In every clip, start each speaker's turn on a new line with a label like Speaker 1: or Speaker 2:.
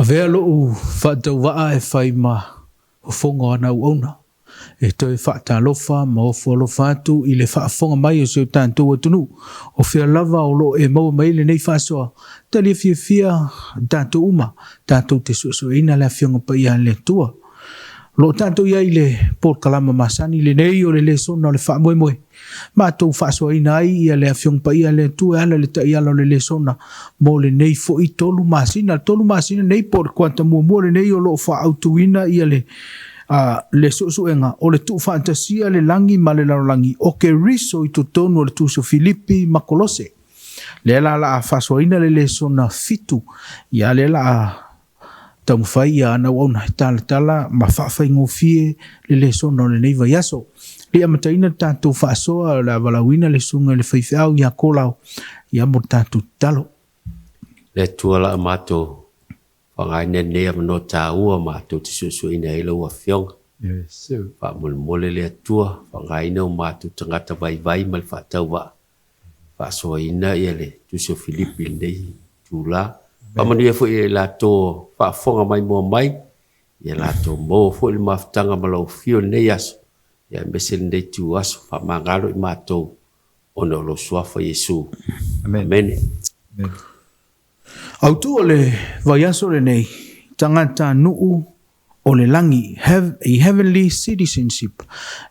Speaker 1: Avea lou faatauvaa e fai ma fofoga o ana auauna, e toe faatalofa ma ofo alofa atu i le faafofoga mai o si o tatou atunuu, o fea lava o lo o e maua mai ai lenei faasoa, talia fiafia tatou uma, tatou te suesueina le Afioga Paia a le Atua. O lo o tatou i ai i le polokalama masani lenei o le lesona o le faamoemoe, matou faasoaina ai ia le Afioga Paia a le Atua e ala i le taiala o le lesona mo lenei foi 3 masina. 3 masina nei po o le kuata muamua lenei o lo o faaautuina ia le le suesuega o le tuufaatasia le lagi ma le lalolagi o Keriso i totonu o le Tusi o Filipi ma Kolose. Lea la la a faasoaina le lesona 7, ia lea la a taumafai ia ana auauna e talatala ma faafaigofie le lesona o lenei vaiaso. Le amataina le tatou faasoa o le a valaauina le susuga i le faifeau ia Kolau ia mo le tatou tatalo.
Speaker 2: Le Atua la matou faaaogaina lenei avanoa taua matou te suesueina ai lau Afioga.
Speaker 3: Yes.
Speaker 2: Faamolemole le Atua, faaaogaina o matou tagata vaivai ma le faatauvaa, faasoaina ia le Tusi o Filipi i lenei itula. Faamanuia foi ia i latou o faafofoga maimoa mai, ia latou maua foi le mafutaga ma lau afio i lenei aso, ia aemaise lenei ituaso. Faamagalo i matou ona o lou suafa Iesu.
Speaker 3: Amene.
Speaker 2: Amene.
Speaker 3: Amene.
Speaker 1: Autu o le vaiaso lenei, tagatanuu o le lagi, have a heavenly citizenship.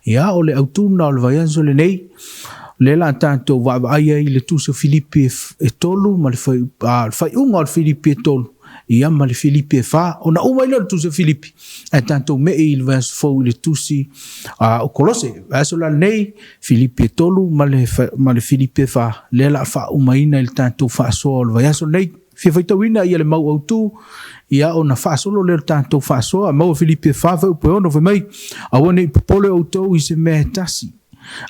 Speaker 1: Ia, o le autuna o le vaiaso lenei, lea la tatou vaavaai ai i le Tusi o Filipi e 3 ma le faaiuga o le Filipi e 3, ia ma le Filipi e 4. Ona uma ai lea o le Tusi o Filipi, ae tatou mei i le vaiaso fou i le Tusi o Kolose. Vaiaso la lenei, Filipi e 3 ma le Filipi e 4, lea la faaumaina i le tatou faasoa o le vaiaso lenei. Fia faitauina ia le mau autu, ia ona faasolo lea o le tatou faasoa. Maua Filipi e 4 fuaiupu e 6 fai mai, aua ne i popole outou i se mea e tasi,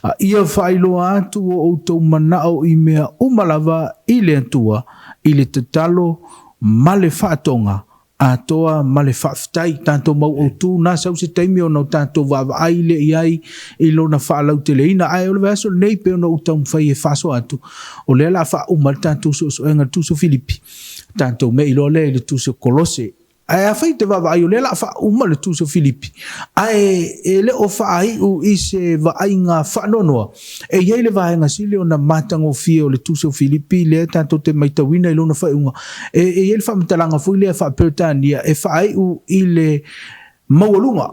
Speaker 1: a ia faailoa atu o outou manao i mea uma lava i le Atua, i le tatalo ma le faatoga atoa ma le faafetai. Tatou mau autu na sau se taimi ona o tatou vaavaai lea i ai i lona faalauteleina. Ae o le vaiaso lenei pei ona ou taumafai e faasoa atu, o lea la faauma le tatou suesuega i le Tusi o Filipi, tatou mei loa lea i le Tusi o Kolose. Ae afai te vaavaai o lea la faauma le Tusi o Filipi, ae e le o faaiu i se vaaiga faanoanoa, e i ai le vaega sili ona matagofie o le Tusi o Filipi lea tatou te matauina i lona faaiuga. E i ai le faamatalaga foi lea faa-Peretania e faaiu i le maualuga,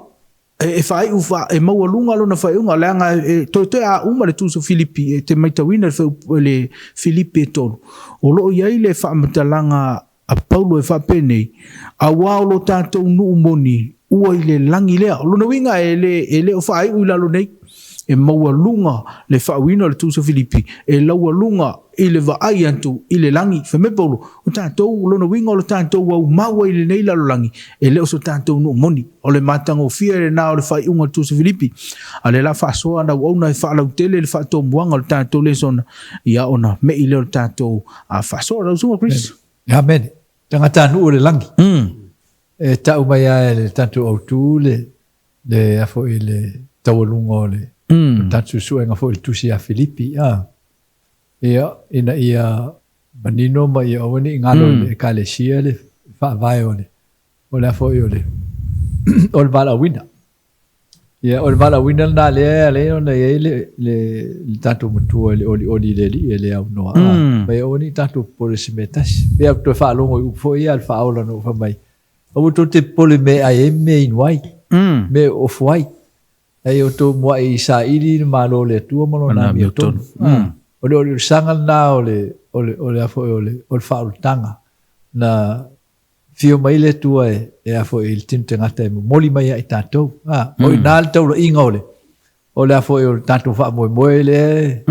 Speaker 1: e faaiu e maualuga lona faaiuga, leaga e toetoe a uma le Tusi o Filipi, e te matauina le Filipi e 3, o lo o i ai le faamatalaga a Paulo e faapenei, aua o lo tatou nuu moni ua i le lagi lea. O lona uiga e le o faaiu i lalo nei, e maualuga le faauiina o le Tusi o Filipi, e laualuga i le vaai atu i le lagi. Fai mai Paulo, o tatou, lona uiga o lo tatou aumau ai i lenei lalolagi, e le o so tatou nuu moni. O le matagofie lena o le faaiuga o le Tusi o Filipi. A lea la faasoa ana auauna e faalautele le faatomuaga o le tatou lesona, ia ona mei lea o le tatou faasoa. Lau Susuga Chris.
Speaker 3: Amene. Tagatanuu o le lagi. E tau mai lava e le tatou autu le le a foi le taualuga o le tatou suesuega foi i le Tusi a Filipi, a. Ia, ina ia manino ma ia aua ne i galo i le Ekalesia le faavae o le o le a foi o le o le valaauina. Ia, o le valaauina lena lea e ala ai ona i ai le le le tatou matua i le olioli i le Alii e le aunoa, a. Ma ia aua ne i tatou popole i se mea e tasi. Pei lava ou toe faalogo i upu foi ia a le Faaola na ou fai mai, Aua tou te popole i mea e ai ai ma mea e inu ai, mea e ofo ai. A ia outou muai saili le Malo o le Atua ma Lona amiotonu. O le oliolisaga lena o le, o le, o le a foi, o le, o le faaolataga na fio mai le Atua e, e a foi i le tino tagata e momoli mai ia i tatou. O i ina le taulaiga o le, o le a foi o le tatou faamoemoe lea e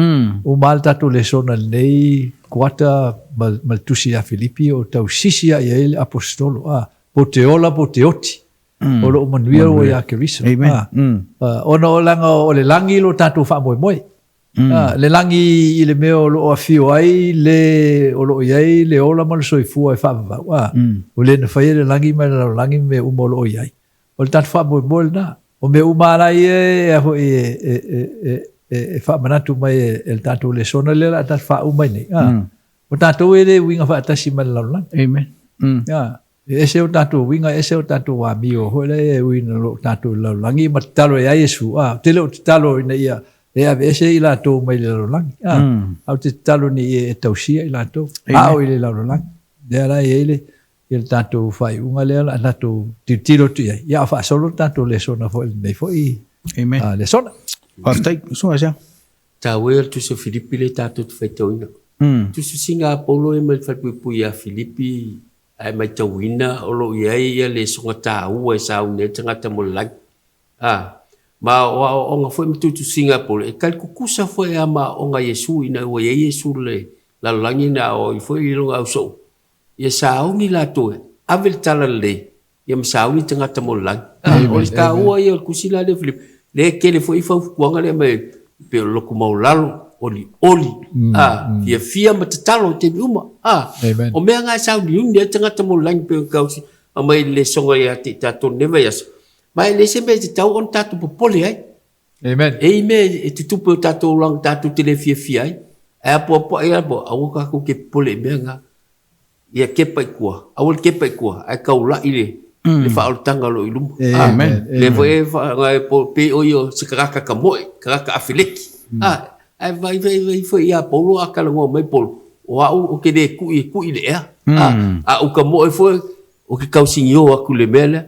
Speaker 3: uma lava le tatou lesona i lenei kuata ma, ma le tusi ia Filipi o tausisi lava i ai le Aposetolo, po o te ola po o te oti, o lo o manuia ua ia Keriso. Ona o leaga o le lagi lo tatou faamoemoe. Le lagi i le mea o lo o afio ai le o lo o i ai le ola ma le soifua e faavavau. O le na faia le lagi ma le lalolagi ma mea uma o lo o i ai. O le tatou faamoemoe lena. O mea uma lava la ia e, foi e faamanatu mai e le tatou lesona lea o le a tatou faauma ai nei. O tatou e le uiga faatasi ma le lalolagi.
Speaker 1: Amen.
Speaker 3: E ese o tatou uiga, e ese o tatou amio foi lea e ui ina o lo o tatou i le lalolagi ma tatalo ai Iesu, a, ou te le o tatalo ina ia e aveese i latou mai le lalolagi, a, a ou te tatalo ina ia e tausia i latou, a o i le lalolagi. Lea la e i ai le, ia le tatou faaiuga lea o le a tatou tilotilo atu i ai, ia a o faasolo le tatou lesona foi i lenei foi
Speaker 1: Amen.
Speaker 3: lesona.
Speaker 1: Faafetai. Susuga Siaga.
Speaker 2: Taua ia o le tusi o Filipi lea tatou te faitauina. Tusitusiga a Paulo ia mai le falepuipui ia Filipi ae matauina o lo o i ai ia lesoga taua e sauni ai le tagata mo le lagi. A, ma o aoaoga foi ma tuutusiga a Paulo, e tali tutusa foi lava ma aoaoga a Iesu ina ua i ai Iesu i le lalolagi na aoao ai foi i lona ausoo, ia sauni latou e ave le tala lelei ia ma sauni tagata mo le lagi. A, o le taua ia o le tusi la lea o Filipi, lea e tele foi fautuaga lea mai pei o le loto maualalo, olioli, a, fiafia ma tatalo i taimi uma. A, o mea na e sauniuni ai tagata mo le lagi pei ona tau aumai i le lesoga ia te i tatou i lenei vaiaso. Ma e leai se mea e tatau ona tatou popole ai.
Speaker 3: Amen.
Speaker 2: E i ai mea e tutupu i o tatou olaga tatou te le fiafia ai. Ae apoapoai lava, aua tatou te popole i mea na. Ia kepa i tua, aua le kepa i tua, ae taulai le le faaolataga o lo o i luma.
Speaker 3: Amen.
Speaker 2: Lea foi e faaaoga pei o ia o se tagata tamoe, tagata afeleki. Ae vaai vaai foi ia Paulo a talanoa mai Paulo, o au ou te le tui e tui i le ea. A ou tamoe foi, ou te tausinio atu i le mea lea.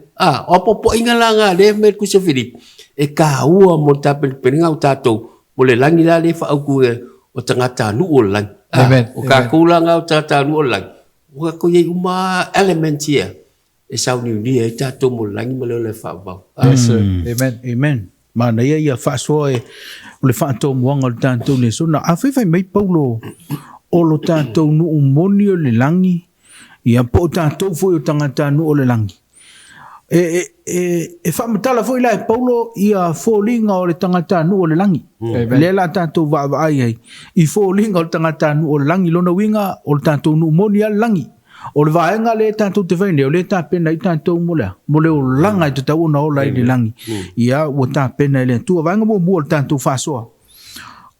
Speaker 2: O apoapoaiga la na lea e fai mai le Tusi a Filipi, e taua mo le tapenapenaga o tatou mo le lagi la lea e faautuina o tagatanuu o le lagi.
Speaker 3: Amen.
Speaker 2: O tatou la na o tagatanuu o le lagi, ua tatou i ai uma lava elements ia e sauniunia ai tatou mo le lagi ma le ola e faavavau.
Speaker 3: Yes, sir. Amen.
Speaker 1: Amen. Manaia ia faasoa e o le faatomuaga o le tatou lesona. Afai fai mai Paulo o lo tatou nuu moni o le lagi, ia po o tatou foi o tagatanuu o le lagi. E, e, e faamatala foi la e Paulo ia foliga o le tagatanuu o le lagi. Lea la tatou vaavaai ai i foliga o le tagatanuu o le lagi, lona uiga o le tatou nuu moni lava le lagi. O le vaega lea tatou te fai nei, o lea e tapena ai tatou mo le a? Mo le olaga e tatau ona ola ai i le lagi. Ia, ua tapena e le Atua. Vaega muamua o le tatou faasoa,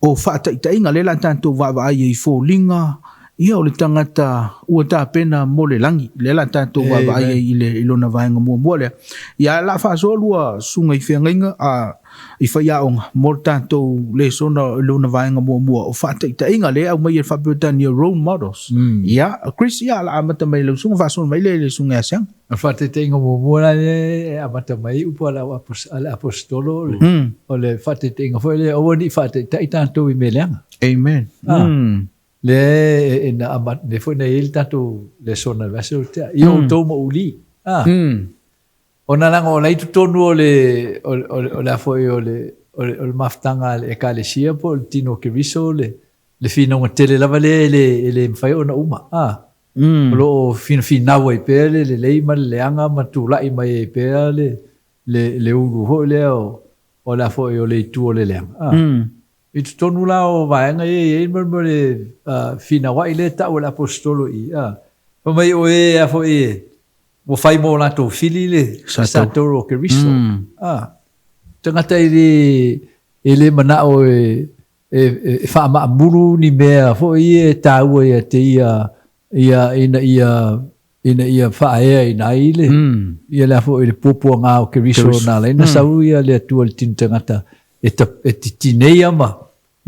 Speaker 1: o faataitaiga, lea la tatou vaavaai ai i foliga, ia o le tagata ua tapena mo le lagi. Lea la tatou vaavaai ai i le i lona vaega muamua lea. Ia, o le a faasoa lua susuga i feagaiga, a, i faiaoga mo le tatou lesona i lona vaega muamua o faataitaiga lea e aumai e le faa-Peretania role models. Ia, Chris, ia, o le a amata mai i lau susuga, faasolo mai lea i le susuga ia Sianga.
Speaker 3: O le faataitaiga muamua la lea e amata mai ai upu a le Aposetolo, o le faataitaiga foi lea, aua ne i faataitai tatou i mea leaga.
Speaker 1: Amen.
Speaker 3: Lea e na amata, lea foi na i ai le tatou lesona i le vaiaso ua tea, ia outou ma uli. Ona leaga o la i totonu o le, o, o, o le a foi o le, o le, o le mafutaga a le Ekalesia po o le tino o Keriso le, le finauga tele lava lea e le, e le mafai ona uma. A, O lo o finafinau ai pea le lelei ma le leaga ma tulai mai ai pea le, le, le ulu foi lea o, o le a foi o le itu o le leaga. A, I totonu la o vaega ia e i ai mo le finauai lea e tau e le Aposetolo i i, a, fai mai o e a foi e, Ua fai mō rātou whiri le Satoro o Keriso. A, tangata e le, e le manao e, e, e whaamaamuru ni mea foi e tāua ia te ia, ia, ina ia, ina ia whaaea ina ai le, ia lea foi le puapua ngā o Keriso nā leina sau ia le atua le tino tangata e, ta, e titinei ama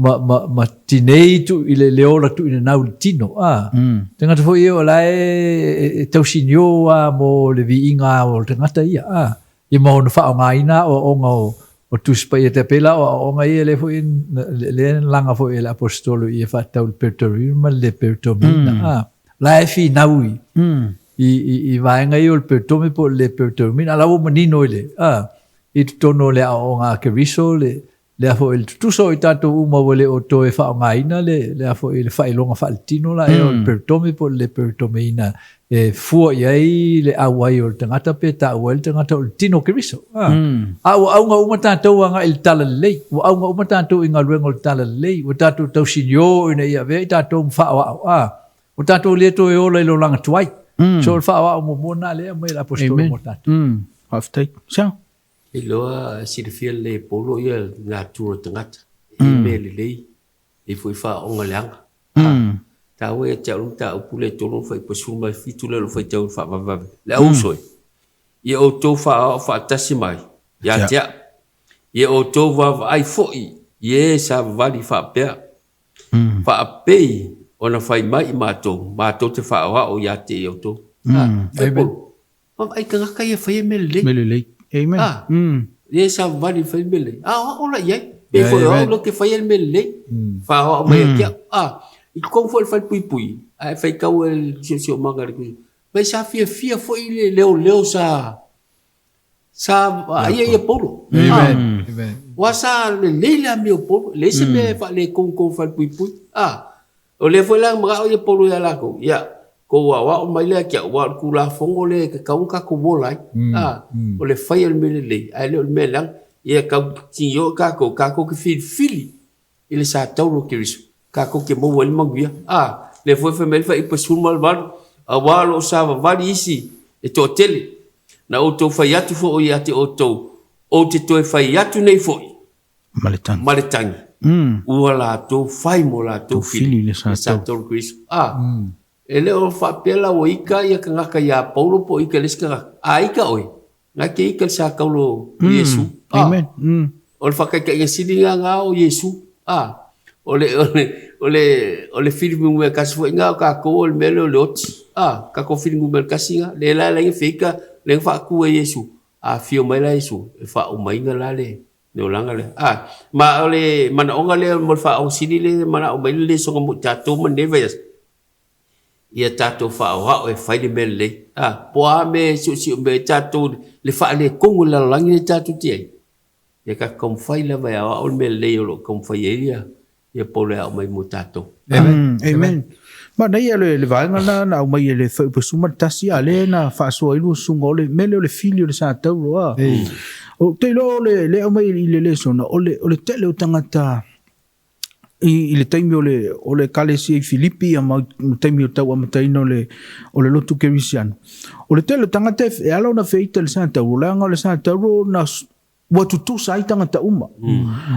Speaker 3: ma, ma, ma tinei tu i le, le ola tu ina nau le tino. A, tangata foi e o la e, e, e tausinio a mo le viiga o le tangata ia. A, ia ma ona whaongaina o onga o, o tusi paia te pela o onga ia le foi le, le langa foi e le apostolo i e whaatau le peritori ma le peritomina. A, la e whinaui i, i, i vaenga ia o le peritomi po o le peritomina. A la ua manino i le, a, i totonu o le aoaoga a Keriso le, Lea foi le tutusa o i tatou uma ua le o toe faaaogaina le, lea foi le faailoga faaletino la ea o le peritome po o le le peritomeina e fua i ai le auai o le tagata pe taua ai le tagata o le tino o Keriso. A, a ua auga uma tatou agai i le talalelei, ua auga uma tatou i galuega o le talalelei, ua tatou tausinio ina ia avea i tatou ma faaoao. A, ua tatou le toe ola i le olaga tuai. So o le faaoao muamua lena lea e aumai e le Aposetolo mo tatou.
Speaker 1: Faafetai. Siao.
Speaker 2: Iloa silafia lelei e Paulo ia natura o tagata, e i ai mea lelei, e i ai foi faaooga leaga. Taua ia te au le mataupu lea e 3 fuaiupu 17 lea o lo o faitau i le faavavevave. Le au uso e, ia outou faaoao faatasi mai ia te au, ia outou vaavaai foi i e savavali faapea, faapei ona fai mai i matou, matou te faaoao ia te outou. Amen. Vaavaai tagata ia faia mea lelei.
Speaker 1: Mea lelei. Amen.
Speaker 2: Ah, Ia savavali fai mea lelei. Aoao la i ai. Pei foi o au lea ou te faia le mea lelei. Faaoao mai ia te au. Ah, i totonu foi o le falepuipui, ae faitau e le siosiomaga i le tusi, mai sa fiafia foi le leoleo sa sa vaaia ia Paulo.
Speaker 3: Amen. Amen.
Speaker 2: Aua sa lelei le amio o Paulo, e leai se mea e faaletonu i totonu o le falepuipui. Ah, O lea foi la na manao ia Paulo ia latou, ia, tou aoao mai lea te au, aua o le Tulafono lea e tatau ona tatou ola ai. A, o le faia o le mea lelei, ae le o le mea leaga. Ia tau tiniō tatou, tatou te filifili i le sa taula o Keriso, tatou te maua ai le manuia. A, lea foi fai mai le fuaiupu 18, aua o lo o savavali isi e toatele, na outou fai atu foi ia te outou, ou te toe fai atu nei foi,
Speaker 1: Ma le tagi.
Speaker 2: Ma le tagi. Ua latou fai mo latou fili
Speaker 1: le
Speaker 2: sa taulu Keriso. A, e le o faapea la ua ika ia tagata ia Paulo po o ika i le isi tagata. A ika oe, na e te ika i le sa taulu o Iesu.
Speaker 1: A, Amen.
Speaker 2: O le faataitaiga sili lena na o Iesu. A, o le, o le, o le, o le fili numera tasi foi lena o tatou o le mea lea o le oti. A, tatou fili numera tasi lena. Lea la e ala ai ona feita, lea na faatu e Iesu. A afio mai la Iesu, e faaumaina la le le olaga lea. A, ma o le manaoga lea mo le faaogasili lea e manao mai le lesona mo i tatou ma lenei vaiaso, ia tatou faaoao e fai le mea lelei. A, po o a mea e siosio mai ai tatou le faaletonu o le lalolagi lea tatou te i ai, ia tatou taumafai lava e aoao le mea lelei o lo o taumafai ai ia ia Paulo e ao mai mo tatou.
Speaker 1: Amen. Amen. Manaia le, le vaega na na aumai e le fuaiupu 11 a lea na faasoa ai lua susuga o le mea lea o le fili o le sa tauro a. Ou te iloa o le le aumai i le lesona o le o le tele o tagata i, i le taimi o le o le ekalesia i Filipi ia ma le taimi o tau amataina o le o le lotu kerisiano. O le tele o tagata e ala ona feita i le sa tauro leaga o le sa tauro na ua tutusa ai tagata uma.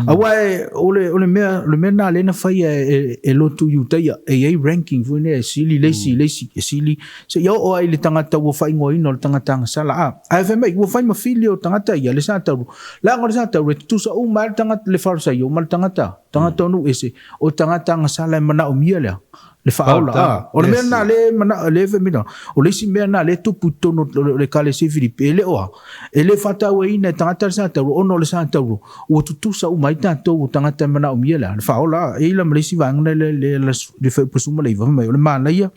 Speaker 1: Aua e, o le, o le mea, o le mea na lea na faia e, e lotu Iutaia, e i ai ranking foi lea, e sili le isi i le isi, e sili, seia oo ai i le tagata ua faaigoaina o le tagata agasala. A, ae fai mai, ua fai ma fili o tagata ia, le sa tauru. Leaga o le sa tauru, e tutusa uma ai le tagata, le Farisaio ma le tagata, tagata o nuu ese, o tagata agasala e manaomia lea. Le faaola, a. O le mea lena lea e manao, lea e fai mai na, o le isi mea lena lea e tupu i totonu o le Ekalesia i Filipi, e le o a, e le faatauaina e tagata le sa tauro, ona o le sa tauro, ua tutusa uma ai tatou o tagata e manaomia le a, le faaola, a. E i ai la ma le isi vaega lea, le, le, le fuaiupu 19, fai mai, o le manaia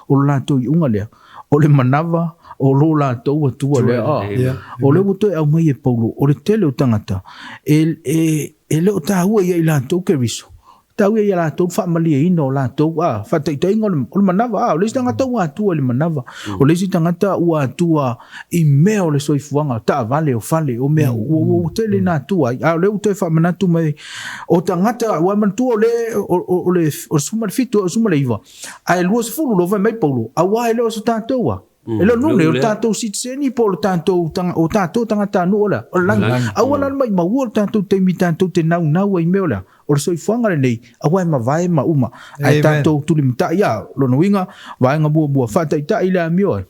Speaker 1: o le latou iuga lea, o le manava o lo latou Atua lea, a. O lea ua toe aumai e Paulo, o le tele o tagata, e, e, e le o taua ia i latou Keriso, Tau ia i a latou le faamalieina o latou, a, faataitaiga o le, o le manava, a, o le isi tagata ua atua i le manava, o le isi tagata ua atua i mea o le soifuaga, o taavale, o fale, o mea, ua, ua, ua tele ina atua ai. A o lea ua toe faamanatu mai, o tagata, ua manatua o le, o, o, o le, o le 17, o le 19, ae 20 loa fai mai Paulo, aua e le o se tatou a, E le o nuu nei, o le tatou sitiseni po o le tatou, o tatou tagatanuu o le a? O le lagi. Aua la le maumau o le tatou taimi tatou te naunau ai i mea o le a? O le soifuaga lenei, aua e mavae ma uma. Ae tatou tulimatai, a, lona uiga, vaega muamua, faataitai le amio ai.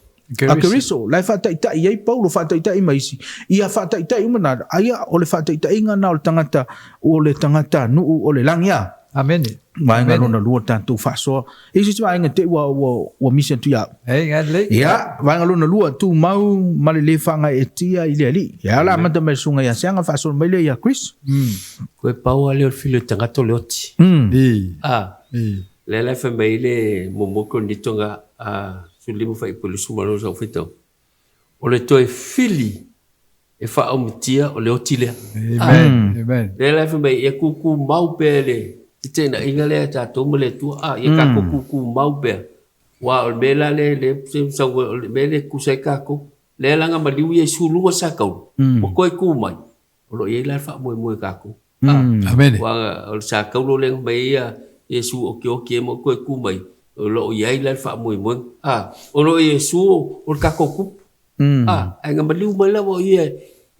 Speaker 1: A Keriso, la e faataitai ai Paulo, faataitai ma isi, ia faataitai uma na, aia o le faataitaiga na o le tagata, o le tagatanuu o le lagi a.
Speaker 3: Amene.
Speaker 1: Vaega lona lua tatou faasoa. E i se isi vaega te ua, ua, ua misi atu ia au.
Speaker 3: Ei, ngai lelei.
Speaker 1: Ia, vaega lona lua, tumau ma le le faagaeetia i le Alii. Ia, o le a amata mai le susuga ia Seaga, faasolo mai lea ia Chris.
Speaker 2: Koe pau lava lea o le fili o le tagata o le oti. A, lea la e fai mai ai le muamua Korinito na, a, 15 fuaiupu 22 sau faitau, o le toe fili e faaumitia o le oti lea.
Speaker 3: Amen. Amen.
Speaker 2: Lea la e fai mai, ia tutumau pea le feteenaiga lea a tatou ma le Atua. A, ia tatou tutumau pea. Aua o le mea la lea, lea e sau ai, o le mea lea e tutusa ai tatou. Lea la na maliu Iesu luga sa taulu, ua toe tu mai, o lo o i ai la le faamoemoe o tatou. A,
Speaker 3: Amene.
Speaker 2: aua o le sa taulu lea na fai mai ai ia Iesu okioki ai ma toe tu mai, o lo o i ai la le faamoemoega. A, o lo o Iesu o le tatou tupu. A, ae na maliu mai lava o ia,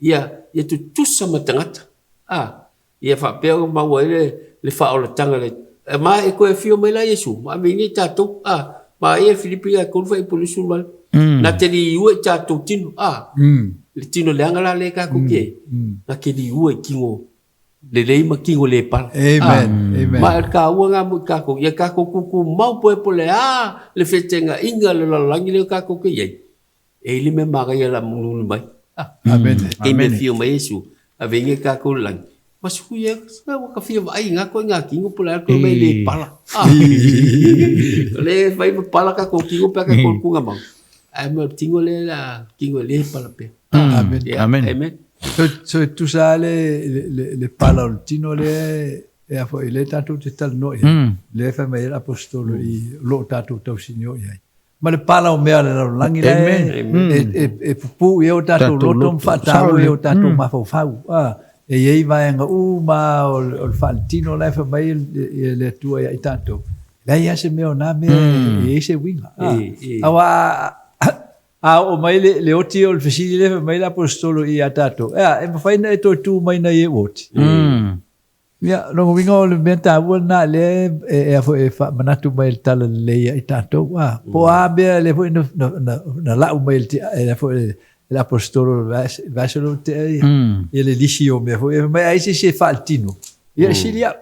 Speaker 2: ia, ia tutusa ma tagata. A, ia faapea ona maua ai le, le faaolataga le, E ma e koe afio mai la Iesu, ma ave nei tatou, a, ma ia Filipi ia tolu faaipu le 18. Na te liua i tatou tino, a, le tino leaga la lea tatou te ai, na te liua i tino lelei ma tino le pala.
Speaker 3: Amen. Amen.
Speaker 2: Ma e o le taua lena mo i tatou, ia tatou tutumau po o le a le fetenaiga o le lalolagi lea tatou te i ai, E i ai le mea manaia o le a mulimuli mai.
Speaker 3: Amene.
Speaker 2: Taimi e afio mai Iesu, ave ai tatou i le lagi. Ma sui e, ua ta fia vaai i na ituaiga tino po o le a le toe mea e le pala. O lea e fai ma pala tatou tino pe a tatou i le tuugamau, ae o le tino lea o le a tino e le pala pea.
Speaker 3: Amene.
Speaker 1: Amene.
Speaker 2: Amen.
Speaker 3: So e tusa lava le pala o le tino lea e a foi, lea tatou te talanoa i ai, lea e fai mai ai le Aposetolo i o lo o tatou tausinio i ai. Ma le pala o mea o le lalolagi la e pupuu i ai o tatou loto ma faataua i ai o tatou mafaufau. E i ai vaega uma lava o le faaletino la e fai mai le Atua ia i tatou, e leai lava se mea o na mea e i ai se uiga. Aua a oo mai le oti o le fesili lea fai mai le Aposetolo ia tatou, e a, e mafai ona e toe tu mai nai e oti? Ia, lona uiga o le mea taua lena lea e, e, e faamanatu mai le tala lelei ia i tatou. A, po o a mea lea foi na lau mai e le, le aposetolo le vaiaso lea ua tea ia, ia le lisi o mea foi. Mai ai se isi e faaletino, ia sili au.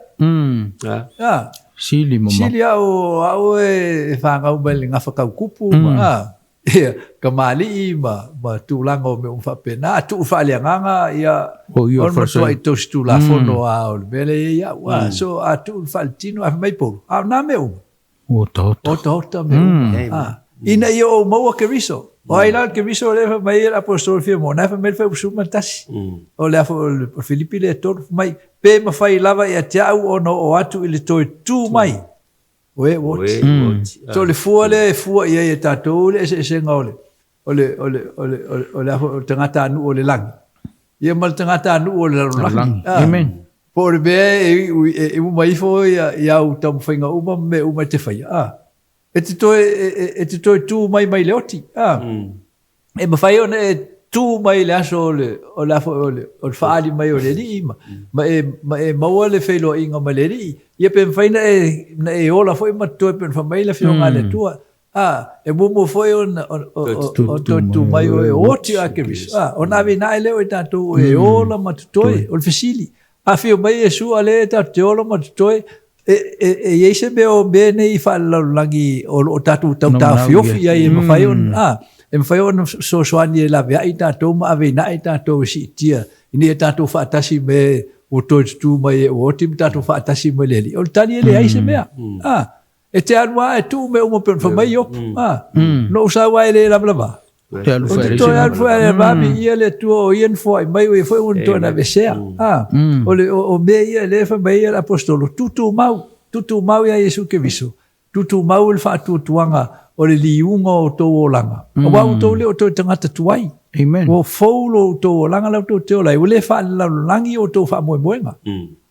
Speaker 1: Ah, sili
Speaker 3: mamao. Sili au, au e fanau mai le gafa tautupu, ma, a, Ia, kamali'i ma, ma tulaga o mea uma faapena, a tuu faaleagaga, ia,
Speaker 1: O ia
Speaker 3: o le
Speaker 1: falesai.
Speaker 3: matuai tausitulafono lava o le mea lea e i ai au. A, so a tuu le faaletino, ae fai mai Paulo, a o na mea uma,
Speaker 1: Ua otaota.
Speaker 3: otaota mea uma. A, ina ia ou maua Keriso. O ai la le Keriso lea e fai mai ai le aposetolo fia mo, na e fai mai le Fuaiupu 11. O le a foi o le Filipi lea e 3, fai mai, pe mafai lava ia te au ona oo atu i le toe tu mai. O e ua oti. So o le fua lea e fua i ai e tatou le eseesega o le o le o le o le o le o le tagatanuu o le lagi ia ma le tagatanuu o le lalolagi.
Speaker 1: Amen.
Speaker 3: Po o le mea e iu e uma ifo ia i au taumafaiga uma ma mea uma e te faia, a. E te toe e te toe tu mai mai le oti, a. E mafai ona e tu mai i le aso o le, o le, o le, o le faaali mai o le Alii ma, ma, e, ma e maua le feiloaiga ma le Alii. Ia pe mafai na e, na e ola foi ma totoe pe ona fai mai le Afioga a le Atua. A, e muamua foi ona, o, o, o, o toe tu mai oe o oti a Keriso. A, ona ave ina ai lea o i tatou e ola ma totoe, o le fesili. Afio mai Iesu a lea tatou te ola ma totoe, E, e, e i ai se mea o mea nei faalelalolagi o lo o tatou tautaofiofi i ai e mafai ona, a, e mafai ona fesoasoani e laveai tatou ma aveina'i tatou e siitia ina ia tatou faatasi me ua toe tutū mai e ua oti ma tatou faatasi ma le Alii. O le tali e leai se mea. A, e te alu lava e tuu mea uma pei ona fai mai Iopu. A, na ou sau lava e le lavalava.
Speaker 1: Te alu
Speaker 3: O te toe alu foi a le viia le Atua o ia na foai mai, o ia foi ua na toe aveesea. A, o le, o, o mea ia lea e fai mai ai le aposetolo, tutumau, tutumau ia Iesu Keriso, tutumau i le faatuatuaga o le liuga o outou olaga. Aua ua outou le o toe tagata tuai.
Speaker 1: Amen.
Speaker 3: Ua fou lo outou olaga la outou te ola ai, ua le faalelalolagi outou faamoemoega.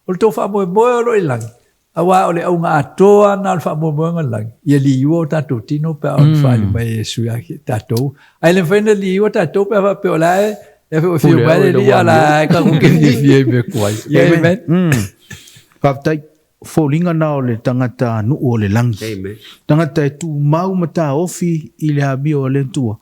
Speaker 3: O le tou faamoemoe o lo o i le lagi, Aua o le auga atoa lena o le faamoemoega o le lagi, ia liua o tatou tino pe a ono faaali mai e Iesu ia tatou. Ae le mafai ona liua tatou pe a faapea o la e e afio mai le Alii a o la e tatou te fiafia i mea tuai. Ia amen.
Speaker 1: Faafetai. Foliga na o le tagata nuu o le lagi.
Speaker 2: Amen.
Speaker 1: Tagata e tumau ma taofi i le amio a le Atua.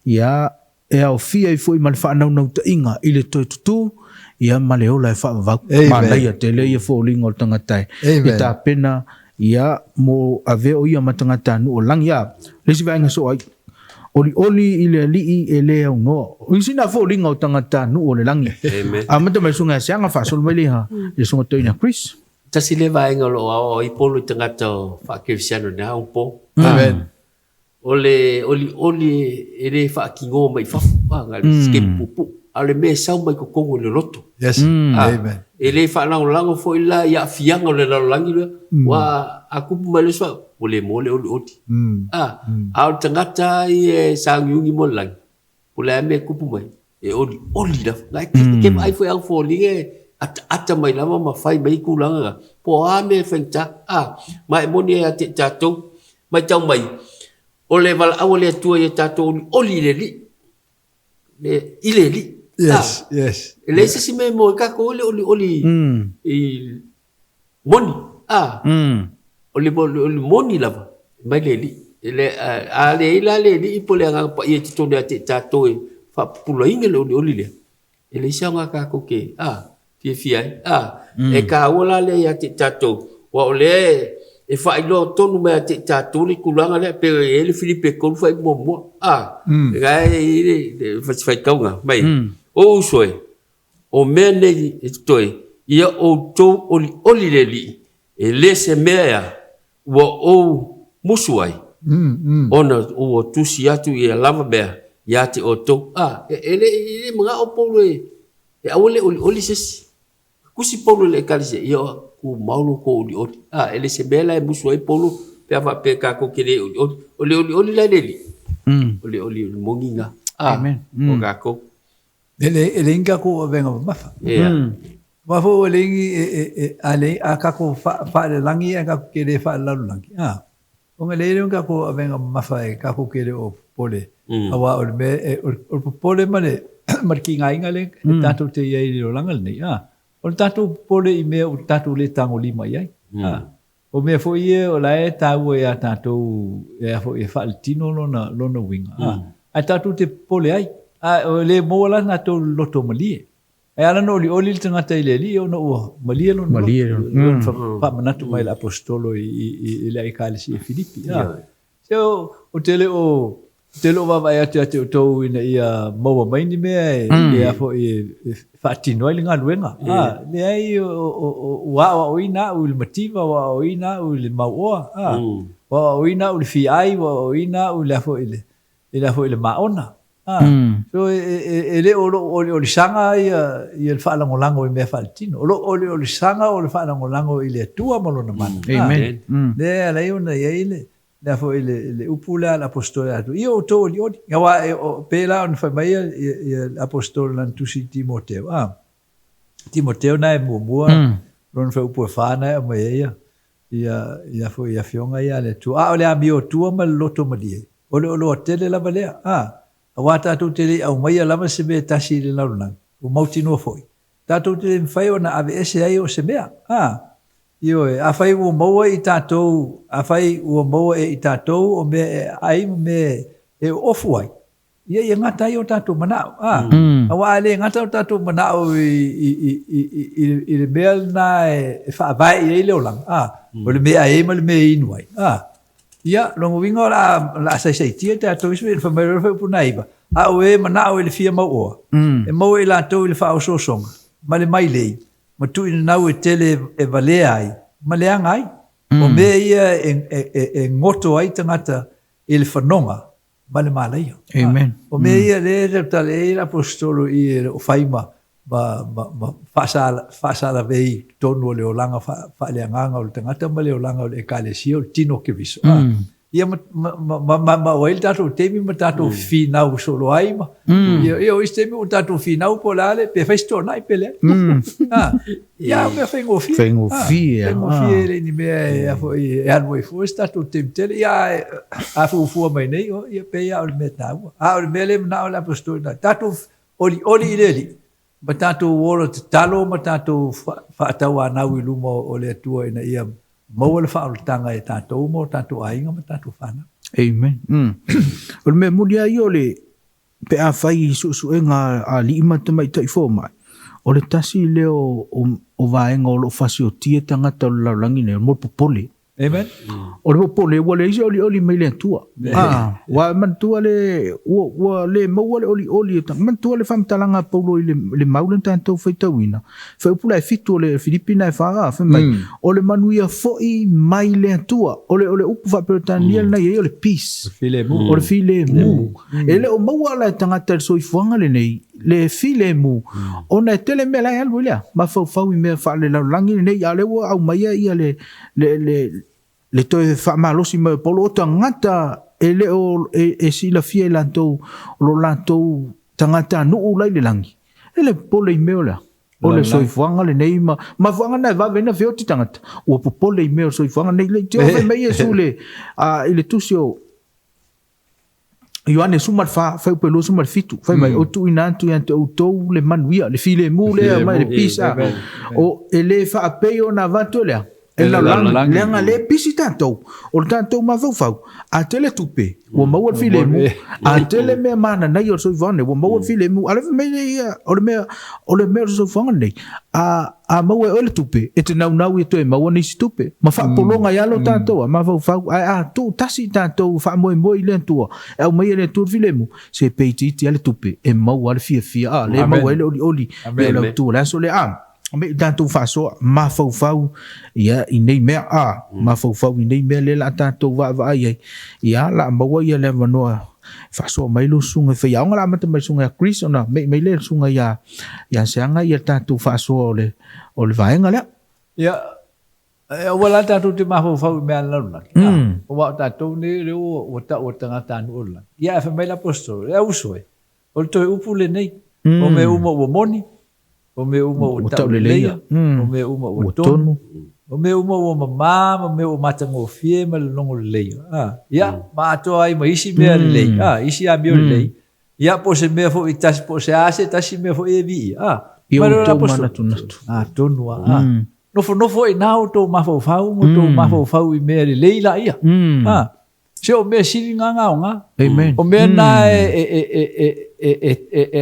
Speaker 1: Ia e aofia ai foi ma le faanaunautai i le toe tutū, ia ma le ola e faavavau. Manaia tele ia foliga o le tagata e
Speaker 3: Amen.
Speaker 1: tapena ia mo avea o ia ma tagatanuu o lagi. A, le isi vaega soo ai, olioli i le Alii e le aunoa. O isi na foliga o tagatanuu o le lagi.
Speaker 2: Amen.
Speaker 1: Amata mai susuga ia Seaga faasolo mai le ha, le susuga toeaina Chris.
Speaker 2: Tasi lea vaega o lo o aoao ai Polo i tagata o faakerisiano i na opo.
Speaker 3: Amen.
Speaker 2: O le olioli e le faakinoa mai fafo, a, na o le sikepu puupuu, a o le mea e sau mai totonu i le loto.
Speaker 3: Yes.
Speaker 2: A,
Speaker 3: Amen.
Speaker 2: e le faalagolago foi la i aafiaga o le lalolagi lea, aua a tupu mai loa se faaupu, ua le maua le olioli. A, a o le tagata lava ia e sauniuni mo le lagi, po o le a mea e tupu mai, e olioli lava. Na e te vaai foi au foliga e ataata mai lava ma fai mai tulaga na, po o a mea e faigata. A, ma e moni ia te i tatou, matau mai, o le valaau a le Atua ia tatou olioli i le Alii. Le, i le Alii.
Speaker 3: Yes, yes.
Speaker 2: E leai se isi mea e maua ai tatou le olioli i moni. A, O le, o le moni lava, mai le Alii. E le, a leai la le Alii po o le Agaga Paia i totonu ia te i tatou e faapupulaina le olioli lea, e leai se aoga tatou te, a, fiafia ai. A, e taua la lea ia te i tatou, aua o lea e faailoa tonu mai ia te i tatou le tulaga lea, pei e i ai le Filipi e 3 fuaiupu muamua, a, la e i ai le faitauga mai, O uso e, O mea nei e totoe, ia outou olioli le Alii, e le se mea ea ua ou musu ai, ona ua tusi atu ia lava mea ia te outou. A, e le i manao Paulo e aua le olioli se isi. Tusi Paulo i le Ekalesia, ia tumau lo outou olioli. A, e le se mea la e musu ai Paulo pe a faapea tatou te le olioli. O le olioli la e le Alii, o le olioli moni lena, a, o tatou.
Speaker 3: E leai ni tatou avega mamafa. Aua foi ua leai ni, a leai, a tatou faalelagi ae tatou te le faalelalolagi, a, ona leai lea o ni tatou avega mamafa e tatou te le o popole, aua o le mea, o le popole ma le ma le tigaina lea e tatou te i ai i le olaga lenei, a, o le tatou popole i mea ua tatou le tagolima i ai, a. O mea foi ia o la e taua iā tatou e a foi e faaletino lona lona uiga, a, ae tatou te popole ai, a e le maua la tatou loto malie. Ae ala ona olioli le tagata i le Alii ona ua malie lona loto. Malie lona. Faamanatu mai le Aposetolo i i i le Ekalesia i Filipi, a. Se ou te le o, ou te le o vaavaai atu ia te outou ina ia maua mai ni mea e, e a foi e faatino ai le galuega. A, leai, ua aoaoina au i le mativa, ua aoaoina au i le mauoa, a, ua aoaoina au i le fiai, ua aoaoina au i le a foi i le, i le a foi i le maona. A, so e le o lou oliolisaga ia, ia le faalagolago i mea faaletino. O lou oliolisaga o le faalagolago i le Atua ma Lona mana.
Speaker 1: Amen.
Speaker 3: Lea e ala ai ona i ai le, le a foi le, le upu lea a le Aposetolo ia te ia outou olioli. Aua e, o, pēlā ona fai mai ia, ia, ia le Aposetolo i lana tusi i Timoteo. A, Timoteo na e muamua, lona fuaiupu e fa na e aumai ai ia, ia, ia foi afioga ia a le Atua. A o le amiotua ma le loto malie, o le oloa tele lava lea. A, aua tatou te le i aumaia lava se mea e tasi i le lalolagi, ua mautinoa foi, tatou te le mafai ona aveese ai o se mea. A, ioe, afai ua maua i tatou, afai ua maua e i tatou o mea e aai ma mea e oofu ai, Ia, ia gata ai o tatou manao. A, aua a le gata o tatou manao i, i, i, i, i, i le mea lena e faavae i ai le olaga, a, o le mea e ai ma le mea e inu ai. A, ia, lona uiga o le a, o le a saisaitia tatou isi mea, fai mai loa le fuaiupu 9, a o e manao i le fia mauoa, e maua e i latou i le faaosoosoga, ma le mailei, ma tuuinanau e tele e valea ai, ma leaga ai. O mea ia e, e, e, e goto ai tagata i le fanoga, ma le malaia.
Speaker 1: Amen.
Speaker 3: O mea ia lea e tautala i ai le Aposetolo i e le o fai ma, ma, ma, ma faasalavei i totonu o le olaga faaleagaga o le tagata ma le olaga o le Ekalesia, o le tino o Keriso. Ia ma, ma, ma, ma, ma, ma o ai le tatou taimi ma tatou finau solo ai ma, ia, ia o isi taimi ua tatou finau po o le a le, pe fai se toanai pe leai. Ah, ia, o mea faigofie.
Speaker 1: Faigofie,
Speaker 3: Ah, faigofie e le ni mea e, a foi, e alu ai fua se tatou taimi tele. Ia, a fuafua mai nei, o, ia, pei lava o le mea taua. A o le mea lea e manao le Aposetolo ina, tatou olioli i le Alii, ma tatou ola tatalo ma tatou faatauanau i luma o le Atua ina ia maua le faaolataga e tatou ma o tatou aiga ma tatou fanau.
Speaker 1: Amen. O le mea moni lava ia o le Pe a fai i suesuega a alii ma tamaitai fomai, o le tasi lea o vaega o lo o fasiotia tagata o le lalolagi nei, o le mea o le popole.
Speaker 3: Amen.
Speaker 1: O le popole, ua leai se olioli mai le Atua. A, ua manatua le, ua, ua le maua le olioli e tagata. Manatua le faamatalaga a Paulo i le, le mau lea na tatou faitauina, fuaiupu la e 7 o le Filipi na e 4, a, fai mai, o le manuia foi mai le Atua. O le, o le upu faa-Peretania lena e i ai o le peace.
Speaker 3: Filemu.
Speaker 1: O le filemu. E le o maua la e tagata i le soifuaga lenei le filemu, ona e tele mea la e alu ai lea, mafaufau i mea faalelalolagi lenei, a o lea ua aumaia ia le, le, le, le toe faamalosi mai o Paulo, o tagata e le o e, e silafia e latou o lo latou tagatanuu la i le lagi, e le popole i mea o le a? O le soifuaga lenei ma mafuaaga na e vave ai ona feoti tagata, ua popole i mea o le soifuaga lenei. Le te fai mai Iesu le a, i le tusi o Ioane 14, fuaiupu e 27, fai mai, o tuuina atu ia te outou le manuia, le filemu lea mai le peace, a. O e le faapei ona avatu e le a? E le lalolagi, leaga lea e pisi tatou, o le tatou mafaufau, a tele tupe, ua maua le filemu, a tele mea mananaia o le soifuaga lenei, ua maua le filemu. A o lea fai mai le ia, o le mea, o le mea o le soifuaga lenei, a, a maua e oe le tupe, e te naunau ia toe maua nisi tupe, ma faapologa ai lava lo tatou mafaufau. Ae a tuutasi tatou faamoemoe i le Atua, e aumaia e le Atua le filemu, se pe itiiti lava le tupe, e maua lava le fiafia, a, lea e maua ai le olioli, ia o le autu o le aso lea. A me i tatou faasoa mafaufau ia i nei mea, a mafaufau i nei mea lea la tatou vaavaai ai, ia la maua ia le avanoa faasoa mai lo susuga i faiaoga la amata mai susuga ia Chris ona mei mai le susuga ia ia Seaga ia tatou faasoa o le o le vaega lea.
Speaker 3: Ia e aua la tatou te mafaufau i mea a le lalolagi. Aua o tatou nei lea ua ua tau o tagatanuu o le lagi. Ia ae fai mai le aposetolo, e auso e, O le toe upu lenei, o mea uma ua moni, o mea uma ua tauleleia, o mea uma ua tonu, o mea uma ua mamā ma mea ua matagofie ma le logo lelei. Ia, ma atoa ai ma isi mea lelei, isi amio lelei, ia, po o se mea foi tasi, po o se a se tasi mea foi e viia.
Speaker 1: I outou manatunatu.
Speaker 3: Atonu lava. Nofonofo ai i ina outou mafaufau ma outou mafaufau i mea lelei laia. Se o mea sili na na aoga.
Speaker 1: Amen.
Speaker 3: O mea na e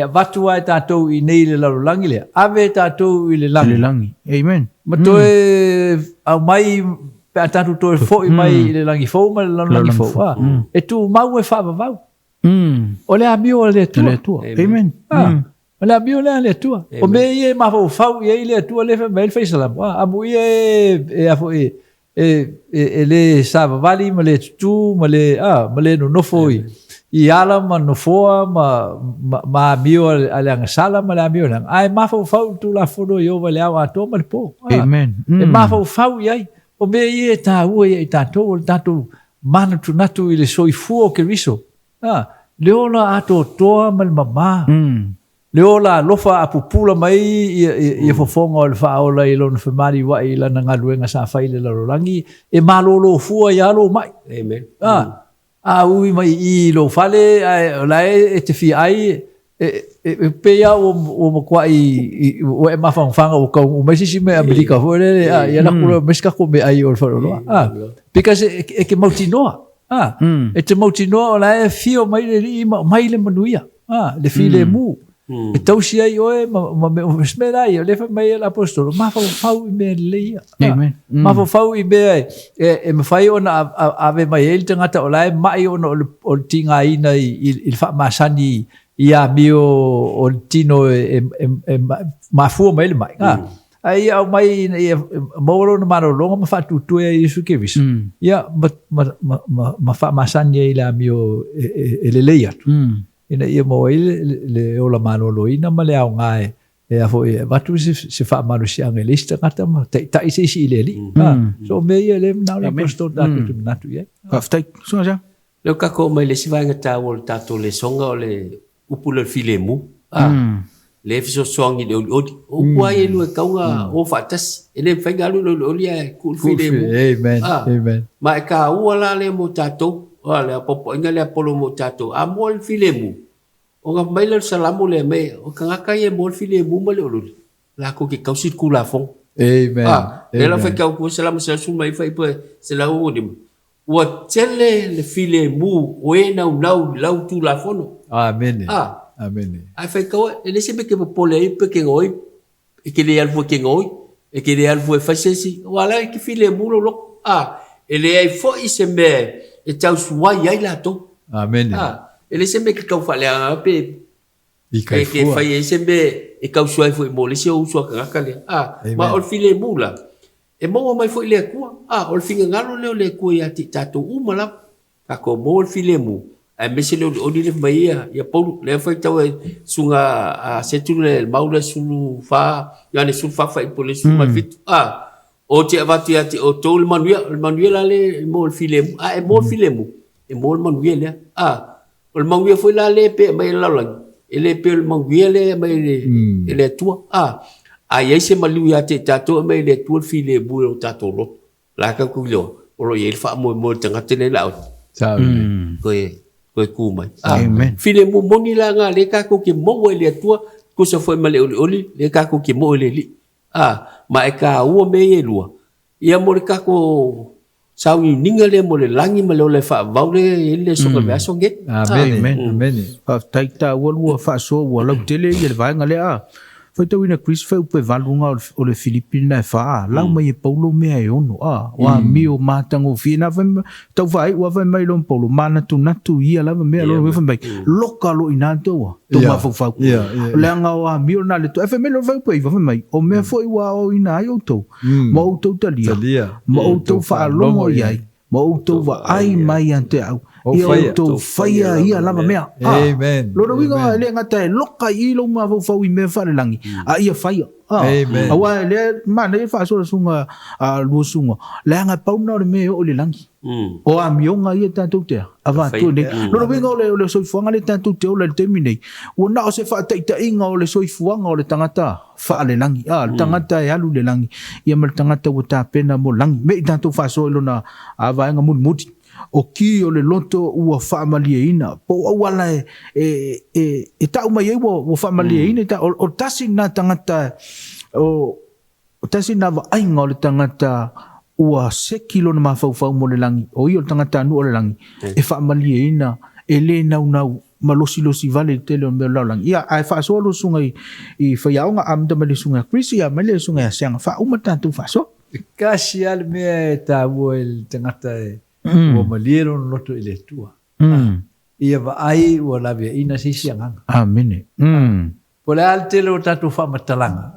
Speaker 3: avatu lava e tatou i inei i le lalolagi lea, ave e tatou i le lagi.
Speaker 1: I le lagi. Amen.
Speaker 3: Ma toe aumai pe a tatou toe foi mai i le lagi fou ma le lalolagi fou. E tumau e faavavau. O le amio a le Atua.
Speaker 1: Le Atua. Amen.
Speaker 3: O le amio lea a le Atua. O mea ia e mafaufau i ai le Atua lea e fai mai ai le faisalamo, amuia e a foi e le savavali ma le tutū ma le, ma le nonofo i ala ma nofoa ma amio a le agasala ma le amio leaga, ae mafaufau i le Tulafono a Ieova i le ao atoa ma le po.
Speaker 1: Amen.
Speaker 3: E mafaufau i ai. O mea ia e taua ia i tatou, o le tatou manatunatu i le soifua o Keriso, le ola atoatoa ma le mamā. Le ola alofa a pupula mai ia fofoga o le faaola i lona femaliua'i i lana galuega sa fai i le lalolagi, e malōlō fua ai lava lou ma'i.
Speaker 2: Amen.
Speaker 3: A ui mai i i i lou fale ae o la e e te fia ai, e pei lava ua matuai ua e mafanafana ua taunuu mai se isi mea Amerika foi lele, a, ia lako loa mai se tatou meaai o le faleoloa. Because e te mautinoa, e te mautinoa o la e afio mai le Alii ma aumai le manuia. Le filemu, e tausi ai oe ma mea uma. Se mea la ia, o lea e fai mai ai le aposetolo, mafaufau i mea lelei ia.
Speaker 1: Amen.
Speaker 3: Mafaufau i mea e mafai ona ave mai ai le tagata o la e mai ona o le tigaina i le faamasani i amio o le tino e mafua mai ai le mai. Ae ia aumai ina ia maua lona malologa ma faatutu ai e Iesu Keriso, ia ma faamasani ai i le amio e lelei atu, ina ia maua ai le ola maloloina ma le aoga e a foi e avatu se faamalosiaga i le isi tagata ma taitai se isi i le Alii. So o mea ia lea e manao le Aposetolo tatou te manatu i ai.
Speaker 1: Faafetai. Susuga Jean.
Speaker 2: Lea ua tatou oo mai i le isi vaega taua o le tatou lesoga o le upu lea o le filemu, a, lea e fesoasoani i le olioli. O upu lava ia e lua e tatau ona o faatasi. E le mafai ona alu le olioli ae tuu le filemu.
Speaker 3: Amen. Amen.
Speaker 2: Ma e taua la lea mo tatou, a, le apoapoaiga lea a Polo mo tatou. A moa le filemu, ona fai mai lea o le Salamo lea, mai, o tagata ia e moa le filemu ma le olioli, latou te tausi le Tulafono.
Speaker 3: Amen.
Speaker 2: A, lea la faitau atu ai Salamo 119, 165, Ua tele le filemu o e naunau i lau Tulafono.
Speaker 3: Amene.
Speaker 2: A.
Speaker 3: Amene.
Speaker 2: Ae faitau e leai se mea e te popole ai pe te gaoi, e te le alu fua e te gaoi, e te le alu fua e fai se isi, aua o la e te filemu lou loto. A. E leai foi se mea e tausuai ai latou.
Speaker 3: Amene.
Speaker 2: A. E leai se mea e te tau faaleaga ai pe
Speaker 3: I kai
Speaker 2: fua. Pe fai ai se mea e tausuai foi mo le isi ou uso a tagata lea. A. Ma o le filemu la, E maua mai foi le Atua. A, o le finagalo lea o le Atua ia te i tatou uma lava. Tatou maua le filemu, aemaise le olioli lea fai mai ia, ia Paulu, lea faitau e susuga a Setu le mau lea 14, Ioane 14 faaipu le 17. A, ou te avatu ia te outou le manuia, o le manuia la lea e maua i le filemu. A e maua le filemu, e maua le manuia lea. A, o le manuia foi la lea e pei e aumai e le lalolagi, e le pei o le manuia lea e aumai e le Atua. A, a i ai se maliu ia te i tatou e aumai e le Atua le filemu i o tatou loto. O la tatou te iloa, o lo o i ai le faamoemoe o le tagata lea o le a oti, toe tu mai. A, filemu moni la lena lea tatou te maua i le Atua, tusa foi ma le olioli lea tatou te maua i le Alii. A, ma e taua mea ia e lua. Ia mo le tatou sauniuniga lea mo le lagi ma le ola e faavavau lea e i ai le lesona o le vaiaso lenei.
Speaker 3: Amene. Amene.
Speaker 1: Faafetai taua lua faasoa ua lautele ia le vaega lea a. Faitauina Chris fuaiupu e valu na o le Filipi lena e fa a, lau mai e Paulo mea e ono a, o amio matagofie na fai tau faaiu a fai mai loa ma Paulo manatunatu i ia lava mea loa fai mai loka loa i ina tou a tou mafaufau leaga o amio lena a le Atua. Ae fai mai loa le fuaiupu e iva fai mai o mea foi ua aoaoina ai outou ma outou talia ma outou faalogo i ai ma outou vaai mai ia te au, ia outou faia ia lava mea.
Speaker 3: Amen.
Speaker 1: Lona uiga e le gata e loka i i lou mafaufau i mea faalelagi, a ia faia.
Speaker 3: Amen.
Speaker 1: Aua lea manaia le faasoa susuga a lua susuga, leaga e pau lena o le mea e oo i le lagi. O amioga ia tatou te avatua nei. Lona uiga o le soifuaga lea tatou te ola i le taimi nei, ua na o se faataitaiga o le soifuaga o le tagata faalelagi, a, le tagata e alu i le lagi, ia ma le tagata ua tapena mo le lagi. Me i tatou faasoa i lona vaega mulimuli, o ki o le loto ua faamalieina, po o auala e, e, e, e tau mai ai ua, ua faamalieina, mm. o, o tasi lena tagata, o, o tasi lena vaaiga o le tagata ua seki lona mafaufau mo le lagi, o ia o le tagatanuu o le lagi, e faamalieina, e le naunau ma losilosi vale i le tele o mea o le lalolagi. Ia, ae faasoa lou susuga i, i faiaoga, amata mai le susuga ia Chris, ia mai le susuga ia Seaga, faauma le tatou faasoa.
Speaker 3: E tasi lava le mea e taua i le tagata e ua malie lona loto i le Atua. Ia vaai ua laveaiina se isi agaga.
Speaker 1: Amene.
Speaker 3: Po o le a le tele o tatou faamatalaga,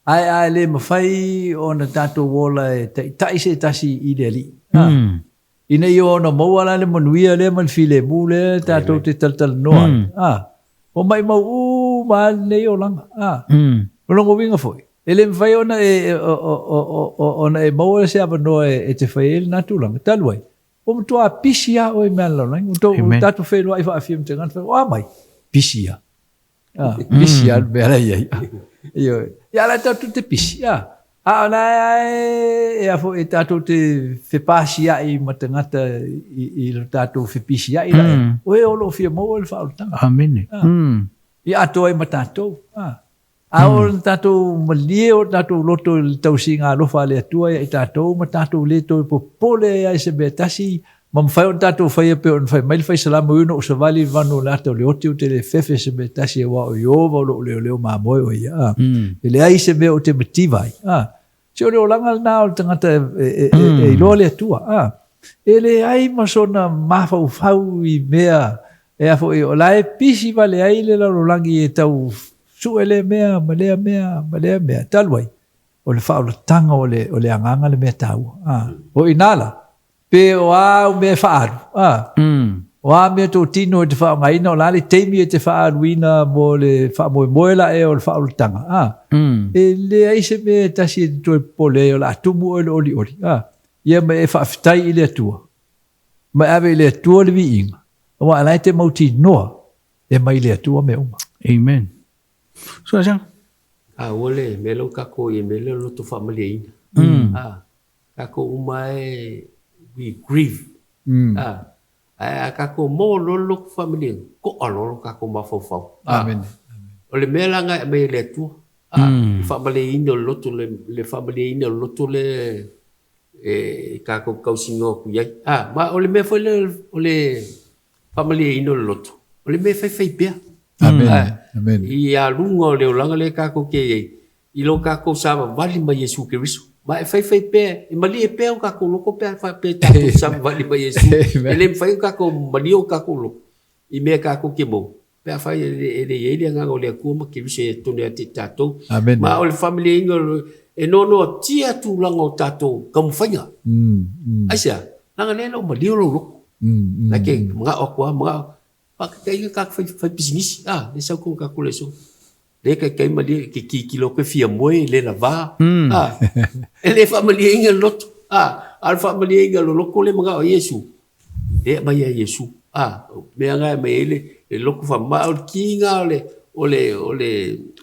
Speaker 3: ae a le mafai ona tatou ola e taitai se tasi i le Alii, Ina ia ono maua la le manuia lea ma le filemu lea tatou te talatalanoa ai, a, ua maimau uma lava lenei olaga, a. O lona uiga foi, e le mafai ona e, ona e maua se avanoa e te fai ai lena tulaga, talu ai, ua matua pisi lava oe i mea a le lalolagi. Ua tou, tatou feiloai faafia ma tagata, o a mai? Pisi lava. Ah, pisi lava le mea la e i ai. Ioe. Ia la tatou te pisi, ah. A o la e a foi e tatou te fepasia'i ma tagata i lo tatou fepisia'i la e, o e o lo o fia maua le faaolataga.
Speaker 1: Amene.
Speaker 3: Ia atoa ai ma tatou. A oo ina tatou malie o tatou loto i le tausiga alofa a le Atua ia i tatou ma tatou le toe popole ai lava i se mea e tasi, Ma mafai ona tatou faia pei ona fai mai le faisalama, Ui ona ou savali i le vanu o le ata o le oti, ou te le fefe i se mea e tasi, aua o Ieova o lou leoleo mamoe o ia. A, e leai se mea ou te mativa ai. A, se o le olaga lena o le tagata e, e, e, e iloa le Atua. A, e leai ma sona mafaufau i mea e a foi, o la e pisi vale ai le lalolagi e tau sue lea mea ma lea mea ma lea mea. Talu ai, o le faaolataga o le, o le agaga le mea taua. A, o i ina la, Pe o a au mea e faaalu, a? O a mea tō tino e te faaaogaina, o le a le taimi e te faaaluina mo le faamoemoe la ea o le faaolataga, a? E leai se mea e tasi e te toe popole ai o le a tumu oe i le olioli, a? Ia ma e faafetai i le Atua, ma e ave i le Atua le viiga, aua o la e te mautinoa e mai le Atua mea uma.
Speaker 1: Amen. Suasan.
Speaker 2: A ua le mea lea ua tatou i ai, mea lea o le loto faamalieina. A. Tatou uma e we grieve. A, ae a tatou maua loa le loto faamalie, to'a loa lo tatou mafaufau.
Speaker 3: Amen.
Speaker 2: O le mea la lena e aumai e le Atua, a, le faamalieina o le loto, le faamalieina o le loto lea e tatou te tausinoa atu i ai. A, ma o le mea foi lea o le faamalieina o le loto, o le mea e faifai pea.
Speaker 3: Amen. Amen.
Speaker 2: I aluga o le olaga lea tatou te i ai, i lo tatou savavali ma Iesu Keriso. Ma e faifai pea, e malie pea o tatou loto pe a faapea e tatou savavali ma Iesu. E le mafai ona tatou malie o tatou loto i mea tatou te maua, pe afai e le i ai le Agaga o le Atua ma Keriso e tonu ia te tatou. Ma o le faamalieina e noanoatia tulaga o tatou taumafaiga. Aisea? Leaga lea e le o malie lou loto. La e te manao atu lava, manao. Faataitaiga tatou fai pisinisi, a, lea e sau tonu tatou le aso. Le taitai malie ke tilotilo atu e fia moe le lava a e le faamalieina le loto a a o le faamalieina o le loto lea e manao ai Iesu lea e aumai ia Iesu a mea na e aumai ai le loto faamama. O le ki lena o le o le o le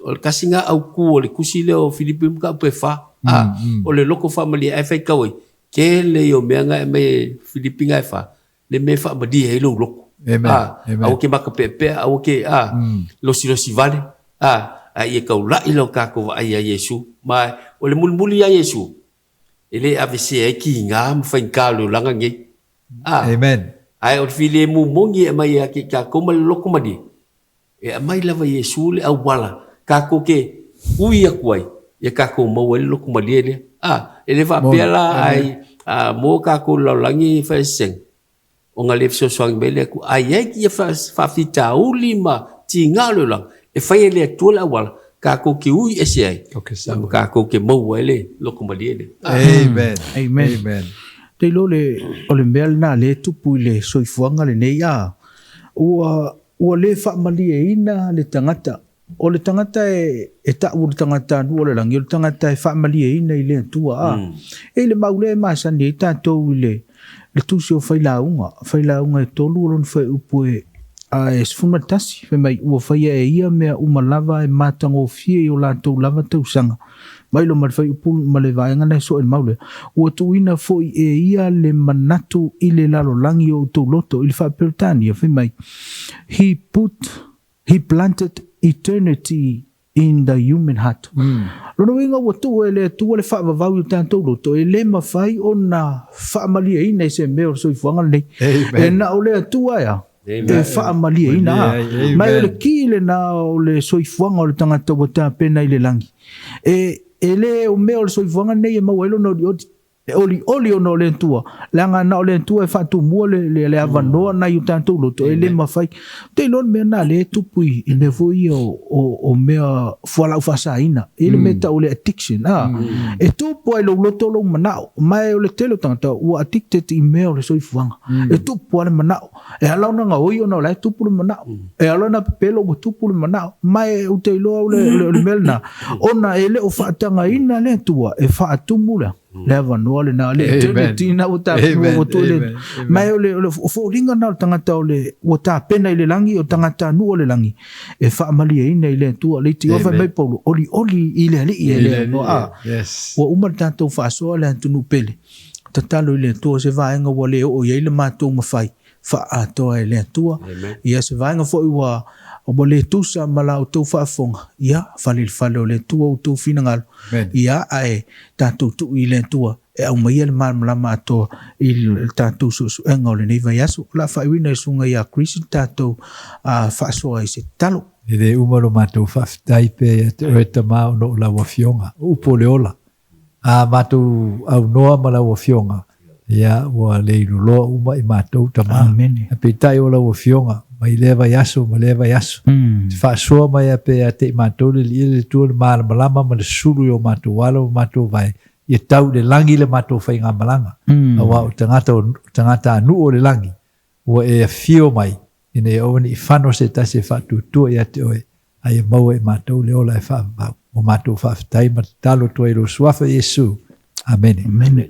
Speaker 2: o le tasi lena autu o le tusi lea o Filipi mataupu e fa a o le loto faamalie ae faitau ai tele ia o mea na e aumai e Filipi na e fa le mea e faamalie ai lou loto.
Speaker 3: Amen.
Speaker 2: A,
Speaker 3: Amen.
Speaker 2: aua ke makapeapea, aua ke a, losilosi vale, a, a ia taulai lau tatou vaai ia Iesu. Ma o le mulimuli ia Iesu, E le avesea ai kiga ma faigata o le olaga lenei. A.
Speaker 3: Amen.
Speaker 2: Ae o le filemu moni e aumai ia te i tatou ma le loto malie, e aumai lava e Iesu le auala tatou te ui atu ai, ia tatou maua ai le loto malie lea. A. E le faapea la ai a maua tatou i le lalolagi e faaeseesega, ona le fesoasoani mai le Atua. Ae i ai ia faafitauli ma tiga o le olaga, e fai e le Atua le auala tatou te ui ese ai, ma tatou te maua ai le loto malie lea.
Speaker 3: Amen.
Speaker 1: Amen.
Speaker 3: Amen.
Speaker 1: Te iloa le, o le mea lena lea e tupu i le soifuaga lenei, a, ua, ua le faamalieina le tagata. O le tagata e, e ta'u o le tagata nuu o le lagi, o le tagata e faamalieina i le Atua, a. E i le mau lea e masani ai tatou i le, le tusi o Failauga, Failauga e tolu o lona fuaiupu e, a e 11, fai mai, ua faia e ia mea uma lava e matagofie i o latou lava tausaga. Mai lo ma le fuaiupu ma le vaega lea e soe i le mau lea, ua tuuina foi e ia le manatu i le lalolagi o outou loto, i le faa-Peretania, fai mai, He put He planted eternity in the human heart. Lona uiga ua tuu e le Atua le faavavau i o tatou loto, e le mafai ona faamalieina i se mea o le soifuaga lenei. E na o le Atua e a? E faamalieina. A. Ma o le ki lena o le soifuaga o le tagata ua tapena i le lagi. E, e le o mea o le soifuaga lenei e maua ai lona olioli. E olioli ona o le Atua, leaga na o le Atua e faatumua le, le, le avanoa nai o tatou loto, e le mafai. Ou te iloa le mea lena lea e tupu i, i mea foi ia o, o, o mea fualaau faasaina, i le mea e tau o le addiction, a. E tupu lava i lou loto lou manao, ma o le tele o tagata ua addicted i mea o le soifuaga. E tupu lava le manao, e ala ona gaoi ona o la e tupu le manao, e ala ona pepelo ua tupu le manao, ma ou te iloa o le, o le mea lena, ona e le o faatagaina le Atua e faatumu le le avanoa lena, le eternity na ua tapena ua tuu le ma o le o le foliga na o le tagata o le ua tapena i le lagi o tagata nuu o le lagi e faamalieina i le Atua le iti ofa mai Paulo olioli i le Alii e le a ua uma le tatou faasoa le atunuu pele tatalo i le Atua se vaega ua le oo i ai le matou mafai faaatoa e le Atua. Ia se vaega foi ua ua le tusa ma la outou faafofoga, ia fale i le fale o le Atua outou finagalo. Ia ae tatou tuu i le Atua e aumaia le malamalama atoa i le tatou suesuega o lenei vaiaso. O le a faaiuina e le Susuga ia Chris le tatou faasoa i se tatalo.
Speaker 3: E le uma lo matou faafetai pea ia te oe Tama ona o lau Afioga, o upu o le ola. A matou aunoa ma lau Afioga, ia, ua le iloloa uma i matou, Tama.
Speaker 1: Amene.
Speaker 3: Ae peitai o lau Afioga, mai lea vaiaso ma lea vaiaso, te faasoa mai a pea ia te i matou le Alii le Atua le malamalama ma le sulu i o matou alo ma matou vae, ia tau i le lagi le matou faigamalaga. Aua o tagata o tagatanuu o le lagi, ua e afio mai, ina ia aua ne i fano se tasi e faatuatua ia te oe, a ia maua e matou le ola e faavavau. Ua matou faafetai ma tatalo atu ai i lou Suafa Iesu. Amene.
Speaker 1: Amene.